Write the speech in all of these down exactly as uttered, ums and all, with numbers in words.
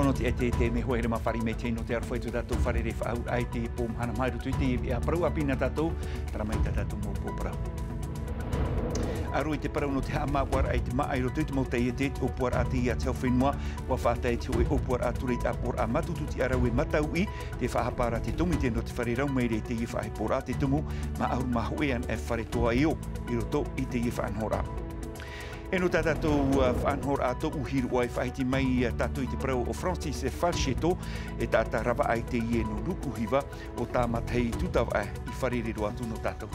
Nō te ʻaita e te mea hoa here mā fāriʻi mai te nō te aroha i tō tātou fare faʻaʻauraʻa i te pō mahana mai roto i te veʻa parau ʻāpī nā tātou, tara mai tā tātou mau pō parau. ʻA roto i te parau nō te haʻamāuʻaraʻa i te māʻa i roto i te mau taiete, te ʻōpuaraʻa teie a te hau fenua, ʻua faʻatae te hōʻē ʻōpuaraʻa ture i te ʻāpoʻoraʻa Matutu-te-ʻĀraui e Mataui, tē faʻahapa ra te tōmite nō te fare rau maere i teie faʻaheporaʻa, te tumu mā ʻahuru mā hōʻē anaʻe fare toa e ō i roto i teie faʻanahoraʻa. E nō tā tātou, uh, faʻanahoraʻa tōʻu hiroʻa e faʻahiti mai, uh, tātou i te parau o Francis Falchetto, e taʻata ravaʻai teie nō Nukuhiva, ʻo Tāmatahi Tutavaʻe i fārerei roa atu nō tātou.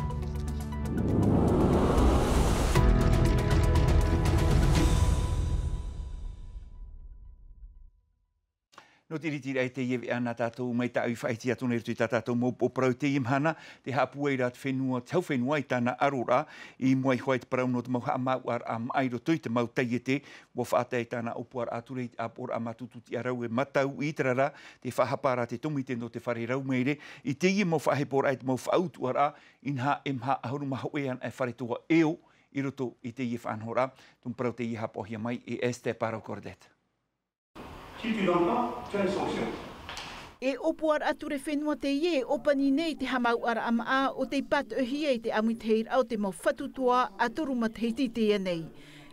Nō te ʻiritiraʻa i teie veʻa nā tātou mai tāʻu i faʻahiti atu nei i roto i tā tātou mau pō parau i teie mahana, tē haʻapūai ra te fenua, te hau fenua i tāna aroraʻa, i mua iho ā i te parau nō te mau haʻamāuʻaraʻa māʻa i roto i te mau taiete, ʻua faʻatae tāna ʻōpuaraʻa ture i te ʻāpoʻoraʻa Matutu-te-ʻĀraui e Mataui, terā rā, tē faʻahapa ra te tōmite nō te fare rau maere i teie mau faʻaheporaʻa, i te mau faʻautuʻaraʻa, inaha e maha ʻahuru mā hōʻē anaʻe fare toa e ō i roto i teie faʻanahoraʻa, tumu parau teie haʻapaʻohia mai e Esther Parot-Courdet. Si tu donnes pas, tu as une sanction. E ʻōpuaraʻa ture fenua teie e ʻōpani nei i te haʻamāuʻaraʻa māʻa ʻo tei pātoʻihia i te ʻāmuitahiraʻa o te mau fatu toa ʻa toru matahiti i teie nei.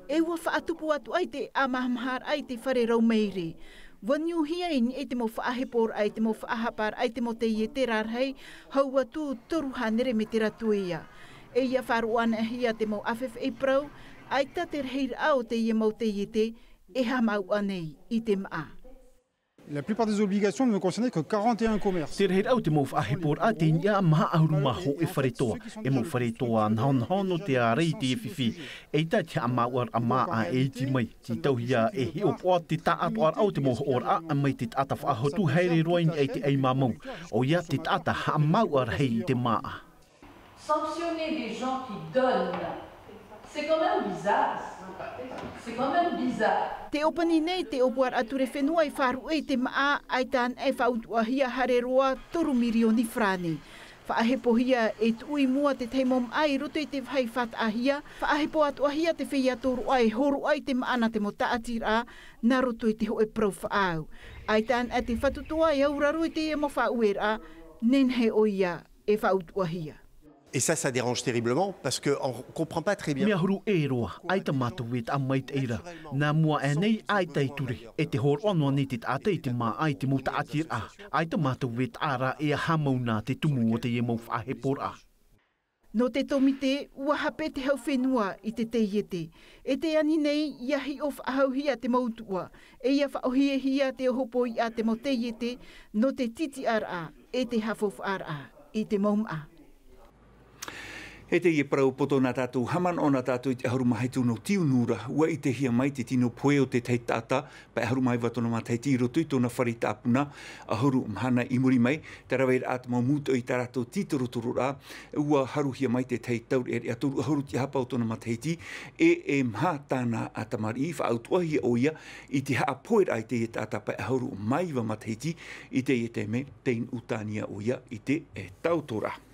E ʻua faʻatupu atu ai te ʻāmahamaharaʻa i te fare rau maere. ʻUa niuhia i niʻa i te mau faʻaheporaʻa i te mau faʻahaparaʻa i te mau taiete rarahi, hau atu toru hānere mētera tuea. E ʻia faʻaroʻo anaʻe hia te mau ʻāfefe parau, ʻaita te rahiraʻa o teie mau taiete, e haʻamāuʻa nei i te māʻa. La plupart des obligations ne me concernaient que quarante et un commerces. Te rahiraʻa o te mau faʻaheporaʻa tei niʻa maha ʻahuru mā hōʻē fare toa, e mau fare toa nahonaho nō te ārai i te fifi, ʻaita te haʻamāuʻaraʻa māʻa e iti mai, tei tauhia e hiʻopoʻa te taʻatoʻaraʻa o te mau hoʻoraʻa mai te taʻata faʻahotu haere roa i niʻa i te ʻai māmau, ʻoia te taʻata haʻamāuʻa rahi i te māʻa. Sanctionner des gens qui donnent, c'est quand même bizarre. C'est quand même bizarre. Te ʻōpani nei te ʻōpuaraʻa ture fenua i faʻaruʻe i te māʻa, ʻaita anaʻe e faʻautuʻahia haere roa toru mirioni farāne. Faʻahepohia e tuʻu i mua te tahi mau māʻa i roto i te vāhi faʻataʻahia, faʻahepo atoʻahia te feiā tōroʻa e hōroʻa i te māʻa nā te mau tāʻatiraʻa, nā roto i te hōʻē parau faʻaau. ʻAita anaʻe te fatu toa e auraro i teie mau faʻaueraʻa, nehenehe ʻoia e faʻautuʻahia. Et ça, ça dérange terriblement parce que on comprend pas très bien. Mea huru ʻē roa, ʻaita mātou e taʻa maitaʻi ra. Nā mua aʻe nei, ʻaita e ture, e te hōroʻa noa nei te taʻata i te māʻa i te mau tāʻatiraʻa. ʻAita mātou e taʻa ra e aha mau nā te tumu o teie mau faʻaheporaʻa. Nō te tōmite, ʻua hape te hau fenua i te taiete. E te ani nei, ʻia hiʻo faʻahouhia te mau tuʻa, e ʻia faʻaʻohipa te ʻohopoiʻa te mau taiete, nō te titiʻaraʻa, e te haʻafaufaʻaraʻa i te mau māʻa. E teie parau poto nā tātou, haʻamanaʻo nā tātou i te ʻahuru mā hitu nō Tiunura, ʻua ʻitehia mai te tino pohe o te tahi taʻata, pae ʻahuru mā iva tōna matahiti i roto i tōna fare tāpuna, ʻahuru mahana i muri mai, te raveraʻa te mau mūtoʻi i tā rātou tītorotororaʻa, ʻua haruhia mai te tahi taureʻareʻa toru ʻahuru te hapa o tōna matahiti, e, e maha tāna tamariʻi, faʻautuʻahia ʻoia i te haʻapoheraʻa i teie taʻata pae ʻahuru mā iva matahiti, i teie taime, tei nuʻu tānia ʻoia i te, e, taotoraʻa.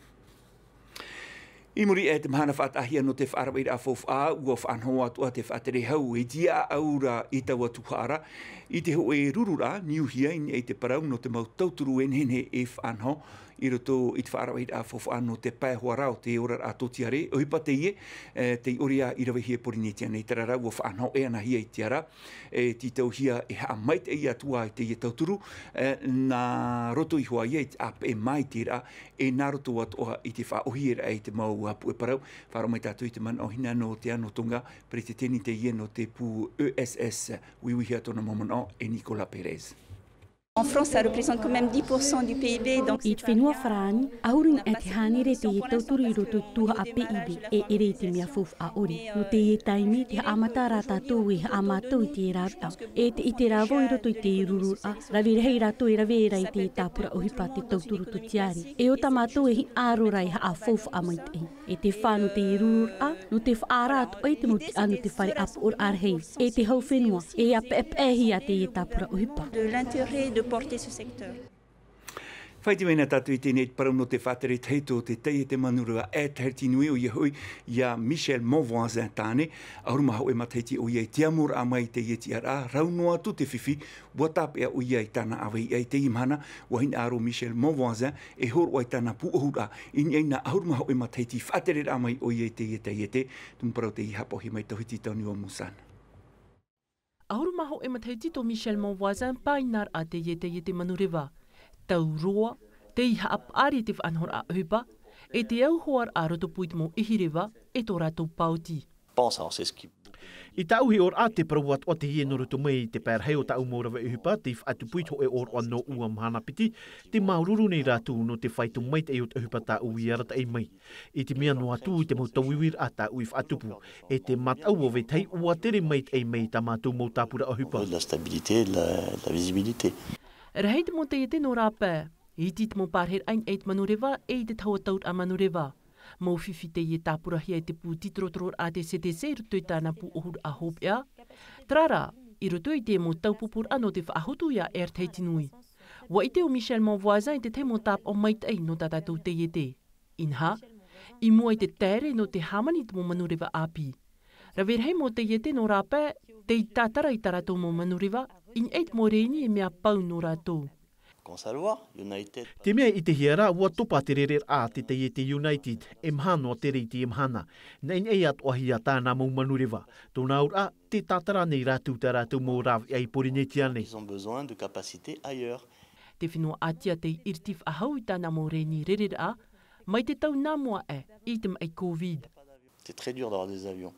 I muri aʻe i te mahana faʻataʻahia nō te faʻaravaraʻa faufaʻa, ʻua faʻanaho atoʻa te faʻatere hau e tiaʻau ra i taua tuhaʻa ra, i te hōʻē rururaʻa, niuhia i niʻa i te parau nō te mau tauturu e nehenehe e faʻanaho, i roto i te faʻaravaraʻa faufaʻa nō te pae hoʻi ra o te oraraʻa tōtiare, ʻohipa teie, e, tei ʻore ā i ravehia e Porinetia nei, terā rā ʻua faʻanaho e anahia i te ara, e tītauhia e haʻamaitaʻi atu ā i teie tauturu, e, nā roto iho ā ia i te ʻāpeʻe maitaʻiraʻa, e nā roto atoʻa i te faʻaʻohiparaʻa i te mau puʻe parau, faʻaroʻo mai tātou i te manaʻo hinaʻaro nō te Ano Tonga, peretiteni teie nō te pū E S S, uiuihia tōna mau manaʻo e Nicolas Pérez. En France, ça représente quand même dix pour cent du P I B, donc I te fenua Farāni, ʻahuru i niʻa i te hānere teie tauturu i roto i te tuhaʻa P I B, e ʻere i te mea faufaʻa ʻore. Nō teie taime, te haʻamata ra tātou e haʻamātau i te rāveʻa. E te ʻite rā vau i roto i te rururaʻa, rave rahi rātou e rave ra i te tāpura ʻohipa te tauturu tōtiare. E ʻo tā mātou e hinaʻaro ra e haʻafaufaʻa maitaʻi. E te fā nō te rururaʻa, nō te faʻaara atu ai te mau tiʻa nō te fare ʻāpoʻoraʻa rahi, e te hau fenua, e ʻia peʻapeʻahia teie tāpura ʻohipa. De l'intérêt de porter ce secteur. Faʻaite mai na tātou i teie nei parau nō te faʻatere tahito o te taiete manureva Air Tahiti Nui, ʻoia hoʻi iā Michel Monvoisin tāne. ʻAhuru mā hōʻē matahiti ʻoia i te amoraʻa mai i teie tiʻaraʻa, rau noa atu te fifi, ʻua tāpeʻa ʻoia i tāna ʻāvaʻe i teie mahana. ʻUa hinaʻaro Michel Monvoisin e hōroʻa i tāna pūʻohuraʻa i niʻa i nā ʻahuru mā hōʻē matahiti faʻatereraʻa mai ʻoia i teie taiete. Tumu parau tei haʻapaʻohia mai Tauhiti Tauniua Musana. ʻAhuru mā hōʻē matahiti tō Michel Monvoisin pāʻinaraʻa teie taiete manureva. Tau roa, tei haʻapaʻari i te faʻanahoraʻa ʻohipa, e te auhoaraʻa rotopū i te mau ʻihireva, e tō rātou paoti. Pense, alors, c'est ce qui I tāʻu hiʻoraʻa, te parau atoʻa teie nō roto mai i te pae rahi o tāʻu mau rave ʻohipa, tei faʻatupu i te hōʻē ʻōroʻa nō ʻua mahana piti, tē māuruuru nei rātou nō te faito maitaʻi o te ʻohipa tāʻu i arataʻi mai. I te mea noa atu i te mau tauiuiraʻa tāʻu i faʻatupu, e te mataʻu o vetahi ʻua tere maitaʻi mai tā mātou mau tāpura ʻohipa. De la stabilité, de la, de la visibilité. Rahi te mau taiete nō rāpae, iti te mau pārahiraʻa i te manureva, e i te tahua tauraʻa manureva. Mau fifi teie tāpurahia e te pū titorotororaʻa a te C T C i roto i tāna pūʻohuraʻa hopeʻa. Terā rā, i roto i te mau taupupuraʻa nō te faʻahotu iā Air Tahiti Nui. ʻUa ʻite ʻo Michel Monvoisin i te tahi mau tāpaʻo maitaʻi nō tā tātou taiete. Inaha, i mua i te taere nō te hāmani i te mau manureva ʻāpī. Rave rahi mau taiete nō rāpae, tei tātara i tā rātou mau manureva, i niʻa i te mau rēni e mea pau nō rātou. Consalva, United. Te mea i ʻitehia ra, ʻua topa te rereraʻa a te taiete United, e maha noa tere i teie mahana. Naʻinaʻi atoʻahia tāna mau manureva. Tōna auraʻa, tē tātara nei rātou tā rātou mau rāveʻa i Porinetia nei. Ils ont besoin de capacités ailleurs. Te fenua ʻĀtia tei iriti faʻahou i tāna mau rēni rereraʻa, mai te tau nā mua aʻe i te maʻi COVID. C'est très dur d'avoir des avions.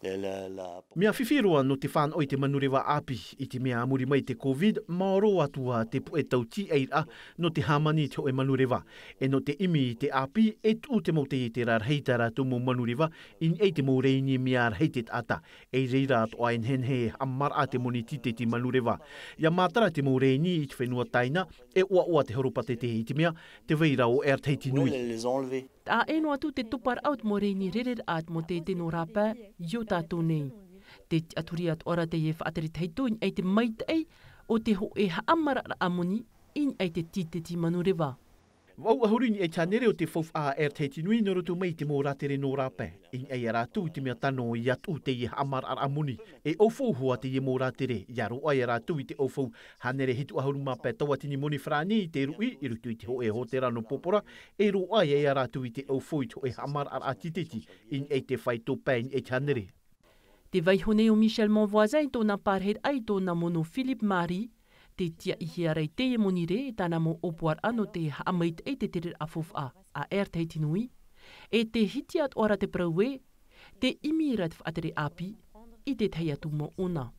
La, la, la... Mea fifi roa nō te fānaʻo i te manureva ʻāpī, i te mea a muri mai te COVID, maoro atu ā te puʻe tau tīʻairaʻa nō te hāmani i te hōʻē manureva. E nō te ʻimi i te ʻāpī, e tuʻu te mau taiete rarahi i tā rātou mau manureva, i niʻa i te mau rēni mea rahi te taʻata. E i reira atoʻa e nehenehe e haʻamaraʻa te moni tīteti manureva. ʻIa mātara te mau rēni i te fenua Taina, e ʻoaʻoa te horopātete i te mea, tē vai ra ʻo Air Tahiti Nui. Ouais, les enlever. Taʻa ʻē noa atu te toparaʻa o te mau rēni rereraʻa a te mau taiete nō rāpae, i ō tātou nei. Tē tiʻaturi atoʻa ra teie faʻatere tahito i niʻa i te maitaʻi o te hōʻē haʻamaraʻaraʻa moni i niʻa i te tīteti manureva. Vaʻu ʻahuru i niʻa i te hānere o te faufaʻa a Air Tahiti Nui nō roto mai i te mau rātere nō rāpae. I niʻa ia rātou i te mea tano ʻia tuʻu teie haʻamaraʻaraʻa moni. E ʻaufau hoʻi teie mau rātere, ʻia roaʻa ia rātou i te ʻaufau hānere hitu ʻahuru mā pae tauatini moni farāni i te ruʻi i roto i te hōʻē hōtēra nō Popora, e roaʻa ia rātou i te ʻaufau i te hōʻē haʻamaraʻaraʻa tīteti i niʻa i te faito pae i niʻa i te hānere. Tē vaiiho nei ʻo Michel Monvoisin i tōna pārahiraʻa i tōna mono Philippe Marie, tē tiaʻihia ra i teie moni rē e tāna mau ʻōpuaraʻa nō te haʻamaitaʻi i te tereraʻa faufaʻa a Air Tahiti Nui, e tē hiti atoʻa ra te parau ē, tē ʻimi ra te faʻatere ʻāpī i te tahi atu mau ʻona.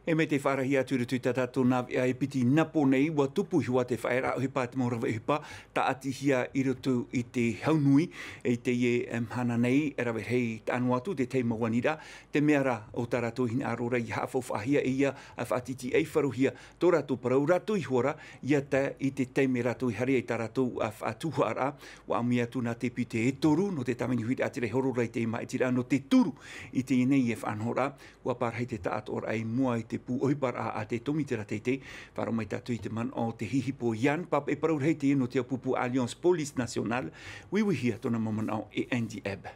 E mai te faʻarahi atu i roto i tā tātou nāveʻa e piti napo nei, ʻua tupu iho ā te faʻaearaʻa ʻohipa a te mau rave ʻohipa, tāʻatihia i roto i te hau nui, i teie, em, mahana nei, e rave rahi taʻa noa atu te tahi mau aniraʻa, te mea rā, ʻo tā rātou hinaʻaro ra ʻia haʻafaufaʻahia e ʻia faʻatītīʻaifarohia tō rātou parau, rātou iho ā ra, ʻia tae i te taime rātou i haere ai i tā rātou, a, faʻatuhaʻaraʻa. ʻUa ʻāmui atu nā te piti e toru nō te tāvini huiraʻatira i horo ra i te māʻitiraʻa nō te turu i teie nei e faʻanahoraʻa. ʻUa pārahi te taʻatoʻaraʻa i mua i te pū ʻohiparaʻa a te tōmitera teitei. Faʻaroʻo mai tātou i te manaʻo o te hiʻopoʻa o Yann, pāpaʻi parau rahi teie nō te ʻāpupu Alliance Police Nationale. Uiuihia tōna mau manaʻo e Andy Ebb.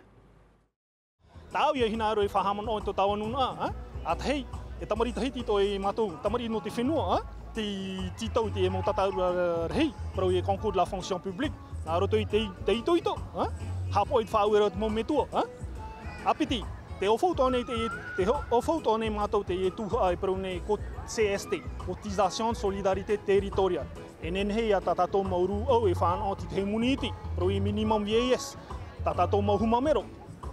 Tāʻu ia hinaʻaro e faʻahaʻamanaʻo i tō tāua nūnaʻa, ā? ʻA tahi, e tamariʻi Tahiti atoʻa mātou, tamariʻi nō te fenua, ā? Tei tītau i te mau tātaʻuraʻa rahi, parau e concours de la fonction publique, nā roto i te, te itoito, ā? Haʻapaʻo i te faʻaueraʻa o te mau metua, ā? ʻA piti, tē ʻaufau atoʻa nei te, tē ʻaufau atoʻa nei mātou i teie tuhaʻa e parau nei co-, C S T, Cotisation de Solidarité Territoriale. E nehenehe ia tā tātou mau rūʻau e fānaʻo i te tahi moni iti, parau e minimum vieillesse, tā tātou mau huma mero,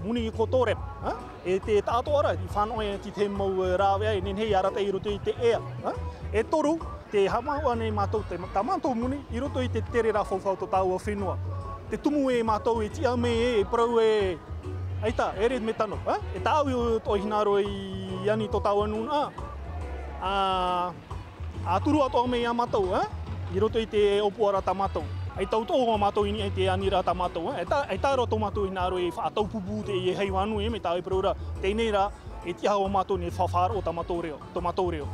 moni Ecotorep, ā? E te taʻatoʻaraʻa, i fānaʻo i te tahi mau, ā, rāveʻa e nehenehe e arataʻi i roto i te ea, ā? E toru, tē haʻamāuʻa nei mātou, te, tā mātou moni, i roto i te tereraʻa faufaʻa o tō tāua fenua. Tē tumu e mātou e tiʻa mai e, e parau e, ʻaita, ʻere metano, ā? E tāʻu atoʻa e hinaʻaro i ani i tō tāua nūnaʻa, ā, ʻA turu atoʻa mai ia mātou, ā? I roto i te ʻōpuaraʻa tā mātou. ʻAita atoʻa mātou i niʻa i te aniraʻa tā mātou, ā? E tā, e tā rā tō mātou hinaʻaro e faʻataupupū teie haiwanui, e mai tāʻu e parau ra, teie nei rā, e tiʻa hoʻi mātou nei faʻaroʻo tā mātou reo, tō mātou reo.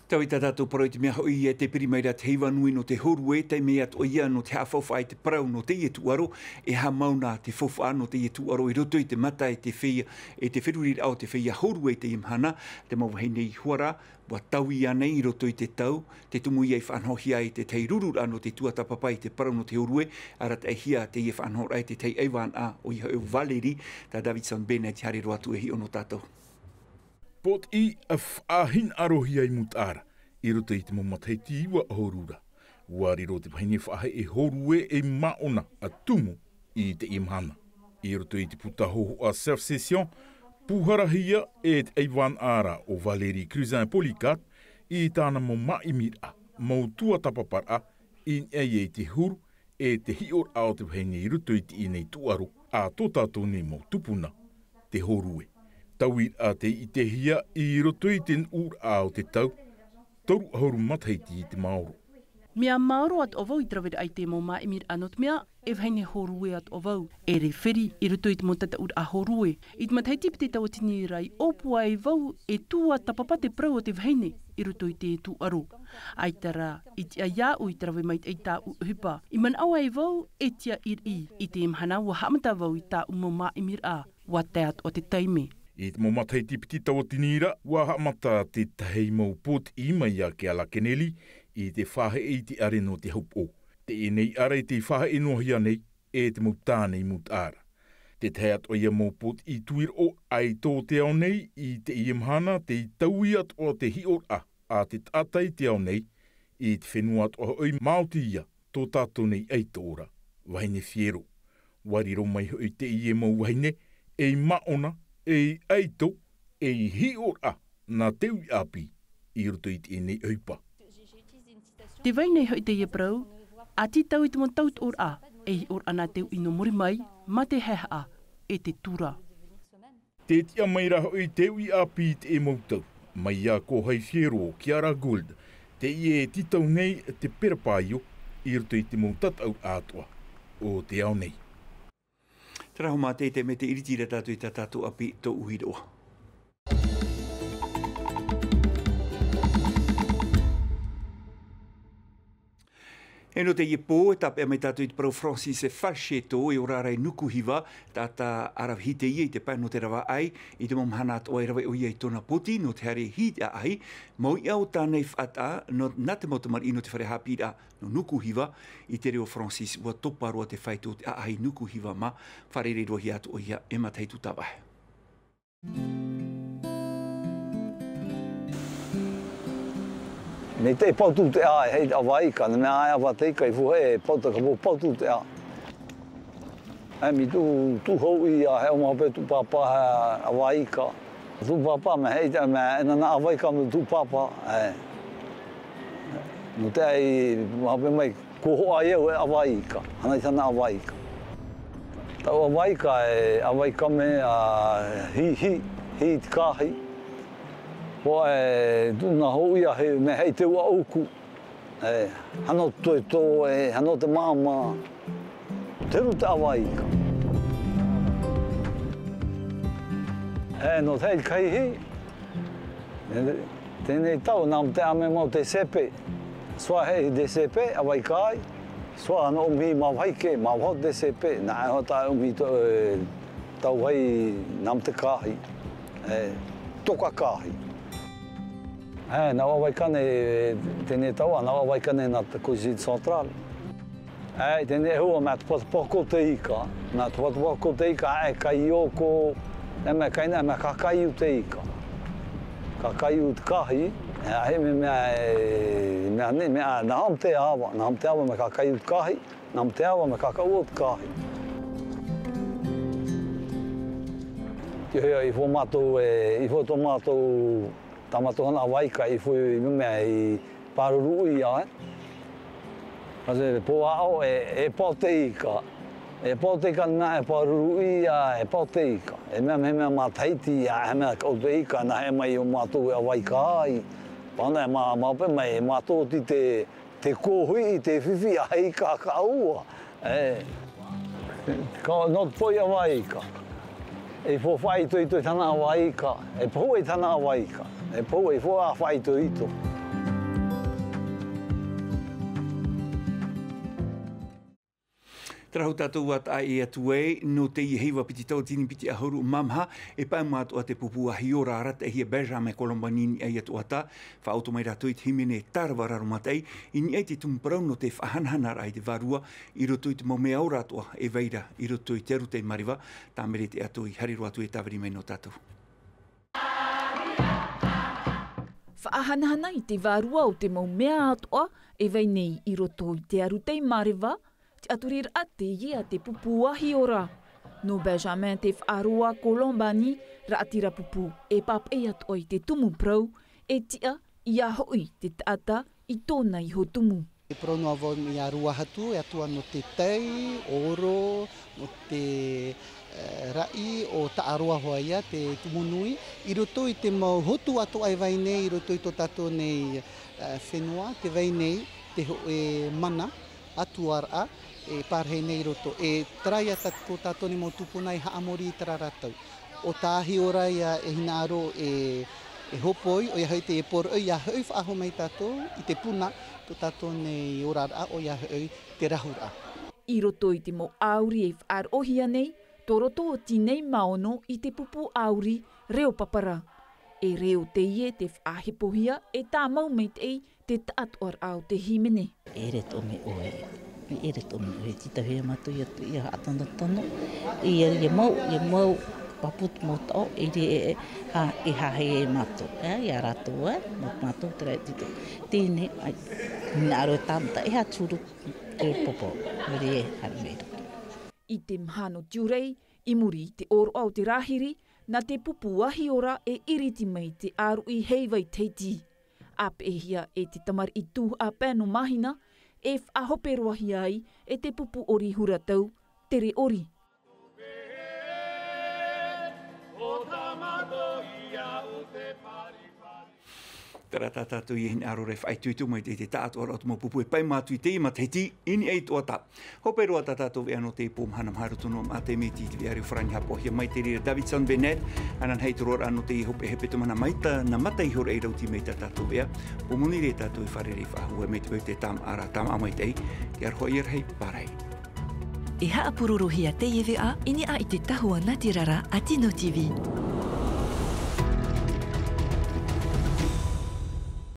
Tau i tā tātou parau i te mea hoʻi e te piri mai ra te heiva nui nō te hōrue, taime atoʻa ia nō te haʻafaufaʻa i te parau nō teie tūʻaro, e haʻamau na te faufaʻa nō teie tūʻaro i roto i te mata e te feiā, e te feruriraʻa o te feiā hōrue i teie mahana, te mau vahine i hua ra, ua taui ānei i roto i te tau, te tumu ia i faʻanahohia ai te tahi rururaʻa nō te tuatāpapa i te parau nō te hōrue, arataʻihia teie faʻanahoraʻa i te tahi ʻaivānaʻa, ʻoia hoʻi ʻo Valérie, tā Davidson Bennett i haere roa atu e hiʻo nō tātou. Pōtiʻi faʻahinaʻarohia i Mutaʻa ra, i roto i te mau matahiti iva ʻahuru ra. Ua riro te vahine faʻaheʻe hōrue ei māʻona a tumu i teie mahana. I roto i te puta hōhoʻa Surf Session, pūharahia e te ʻaivānaʻa ra ʻo Valérie Cruzin Polycarpe i tāna mau māʻimiraʻa, mau tuatāpaparaʻa, i niʻa i te huru, e te hiʻoraʻa o te vahine i roto i teie nei tūʻaro, a tō tātou nei mau tupuna, te hōrue. Tauiraʻa tei ʻitehia i roto i te nuʻuraʻa o te tau, toru ʻahuru matahiti i te maoro. Mea maoro atoʻa vau i te raveraʻa i te mau māʻimiraʻa nō te mea, e vahine hōrue atoʻa vau. E referi i roto i te mau tataʻuraʻa hōrue. I te matahiti piti tauatini ra i ʻōpua ai vau e tuatāpapa te parau o te vahine i roto i te tūʻaro. ʻAita rā, i tiʻa iāʻu i te rave maitaʻi i tāʻu ʻohipa. I manaʻo ai vau e tiʻa ʻiriʻi. I te mahana ua haʻamata vau i tāʻu mau māʻimiraʻa, ua tae atoʻa te taime. I te mau matahiti piti tauatini ra, ua haʻamata te tahi mau pōtiʻi mai iā Keala Keneli, i te faʻaheʻe i te ʻare nō te haupoʻo. Teie nei ʻare tei faʻaheʻe noa hia nei, e te mau tāne i Mutaʻa ra. Te tahi atoʻa ia mau pōtiʻi tuiroʻo ʻaito o te ao nei, i teie mahana tei taui atoʻa te hiʻoraʻa a te taʻata i te ao nei, i te fenua atoʻa hoʻi maoti ia tō tātou nei ʻaito ra, vahine Fiero. Ua riro mai hoʻi teie mau vahine, ei māʻona, ei ʻaito, ei hiʻoraʻa, nā te uʻi ʻāpī, i roto i teie nei ʻohipa. Te vai nei hoʻi teie parau, a tītau i te mau tautoʻoraʻa, e hiʻoraʻa nā te uʻi nō muri mai, mā te haehaʻa, e te tura. Tē tiʻa mai ra hoʻi te uʻi ʻāpī i te mau tau, mai iā Kohai Fiero, Kiara Gould, teie e tītau nei te perapāio, i roto i te mau tataʻuraʻa atoʻa, o te ao nei. Tērā hoʻi mā te, te mea tē ʻiritira tātou i tā tātou ʻāpī tō uhi roa. E nō teie pō, e tāpeʻa mai tātou i te parau Francis Falchetto, e ora ra i Nukuhiva, taʻata ʻaravihi teie i te pae nō te ravaʻai, i te mau mahana atoʻa e rave ʻoia i tōna poti, nō te haere hī i te ʻāʻahi, mau iʻa o tāna i faʻataʻa, nō, nā te mau tamariʻi nō te fare haʻapiʻiraʻa, nō Nukuhiva, i te reo Francis, ua topa roa te fāito o te ʻāʻahi Nukuhiva mā, fārereihia atu ʻoia e Matahiti Tavahe. Mai te pātū te ʻā, e hei ʻava ika, nā mea ʻā e ʻava te ika, i fuhe e pātū, ka pō pātū te ʻā. E mi tū, tū hou ia, he ʻōmaha pē tū pāpā, he ʻava ika. Tū pāpā, mea hei te, mea e nana ʻava ika, mea tū pāpā, e. Nō te ai, maha pē mai, Ko hoʻi au e ʻava ika, hana i tāna ʻava ika. Taʻu ʻava ika e ʻava ika mea hī, hī, hī te kāhi. Ko e tūna hou ia he mea hei te ua uku. E, hano te toetoe, e, hano te māmā. Te ru te ʻava ika. E, nō te hei te kāhi hī. Teie nei tau, nā te ame mau te sepe. Soa hei te sepe, ʻava ika ai. Soa nō ʻumi mā vahi ke, mā vaho te sepe. Nā e hota ʻumi to, e, tau hai nā te kāhi. E, toka kāhi. E, nā ʻava ika nei, teie nei tau, nā ʻava ika nei nā te Cuisine Centrale. E, teie nei hua, mea te pātapāko te ika. Mea te pātapāko te ika, e, ka ʻiʻo ko, e, mea kaina, mea kakaiu te ika. Kakaiu te kāhi, e, he mea, mea, e, mea nei, mea, nā hama te ʻava, nā hama te ʻava, mea kakaiu te kāhi, nā hama te ʻava, mea kakaʻua te kāhi. Te hea, i fō mātou, e, i fō tō mātou, tā mātou hana ʻava ika, i fō, i mea, i pāruru ia, e. Ka se pō aʻo e, e pau te ika. E pau te ika nā e pāruru ia, e pau te ika. E mea, he mea matahiti ia, he mea kau te ika, nā he mai o mātou e ʻava ika ai. Pāna e mā, mā pē mai, e mātou ti te, te kōhui, te fifi, a he ika kaʻua. E. Ka, nō te poi ʻava ika. E fō faʻaitoito i tāna ʻava ika. E pohu i tāna ʻava ika. E pohu, e fō a faʻaitoito. Rahu tātou ua taʻa ʻē atu ai, nō teie heiva piti tauatini piti ʻahuru mā maha, e pae mātou a te pupu Ahiora arataʻihia Benjamin Colombani i niʻa i a Toʻata, faʻaʻoto mai rātou i te hīmene tārava raromataʻi, i niʻa i te tumu parau nō te faʻahanahanaraʻa i te vārua, i roto i te mau mea ora atoʻa, e vai ra, i roto i te aru tei mareva, Tāmere Teʻato i haere roa atu e tāviri mai nō tātou. Faʻahanahana i te vārua o te mau mea atoʻa, e vai nei i roto i te aru tei mareva, te ʻaturiraʻa teie a te pupu Ahiora. Nō Benjamin te faʻaroa Colombani, raʻatira pupu e papaʻi atoʻa i te tumu parau, e tiʻa ia hoʻi te taʻata i tōna iho tumu. E parau noa vau ia rua hatu, e atu anō te tai, oro, nō te, eh, raʻi, ʻo taʻa roa hoʻi ia te tumu nui. I roto i te mau hotu atoʻa e vai nei, i roto i tō tātou nei, eh, fenua, te vai nei, te hōʻē mana, ʻatuaraʻa, e pārahi nei i roto. E terā ia tā-, tō tātou nei mau tupuna e haʻamori i terā ra tau. ʻO tā Ahiora ia e hinaʻaro e, e hōpoi, ʻoia hoʻi te e poroʻi, ia hoʻi faʻahou mai tātou i te puna, tō tātou nei oraraʻa, ʻoia hoʻi te rahuraʻa. I roto i te mau ʻāuri e faʻaroʻohia nei, tō roto o Tinei Maono i te pupu ʻāuri, Reo Papara. E reo teie te faʻahepohia e tāmau maitaʻi te taʻatoʻaraʻa o te hīmene. E ʻere tō me ʻoe, e ʻere tō me ʻoe, tītauhia mātou ia, ia haʻatonotonu, ia, ia mau, ia mau papu mau taʻo, e re, e, e, ha, e hahai e mātou, e, ia rātou, e, mā mātou terā e tito. Tēnei, ai, nā aro e tāmata, e hāturu, e popo, e re, e haere mai roto. I te maha nō Tiurai, i muri i te ʻōroʻa o te rāhiri, nā te pupu Ahiora e iriti mai te ʻāruʻi heiva i Tahiti. ʻĀpeʻehia e te tamariʻi tuhaʻa pae nō Mahina, e faʻahope roahia ai e te pupu ʻori huratau, Tere ʻOri. Terā tā tātou i hinaʻaro ra e faʻaitoito mai te, te taʻatoʻaraʻa o te mau pupu e pae mātou i teie matahiti, i niʻa i Toʻata. Hope roa tā tātou veʻa nō teie pō mahana maha roto noa mā te mea i te veʻa reo farāni haʻapaʻohia mai te reira Davidson Bennett, ʻanaʻanahia i te roaraʻa nō teie hope hepetoma nā maita, nā mata iho ra i rauti mai tā tātou veʻa, pō moni ra tātou e fārerei faʻahou mai te peu te tāmāʻaraʻa, tāmāʻa maitaʻi, te aroha ia rahi, pārahi. E haʻapurorohia teie veʻa i niʻa i te tahua nātirara a Tino TV.